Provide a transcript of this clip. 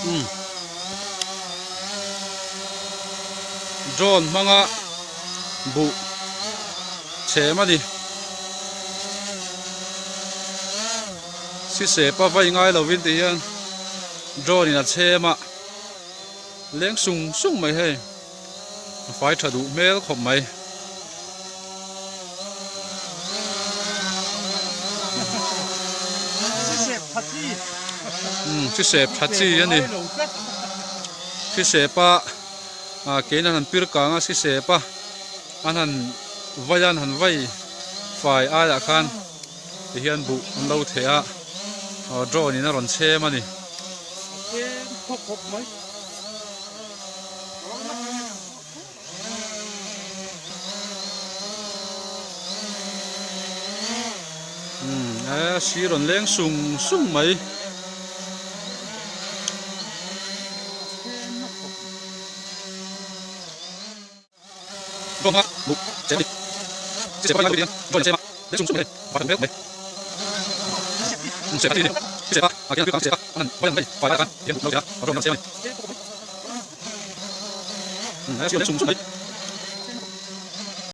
Umm drone hmanga buh chhem a ni. Sisep a vai ngai lovin ti hian drone in a chhem a leng sung sung mai hei a fai tha duh hmel khawp mai. Umm sisep tha chi a ni sisep a ah kein an han pir kang a sisep a an han vai a an han vai fai aiah khan. Ti hian buh an lo theh a, aw drone in a rawn chhem a ni. A tlem khawp khawp mai. Umm e si rawn leng sung sung mai.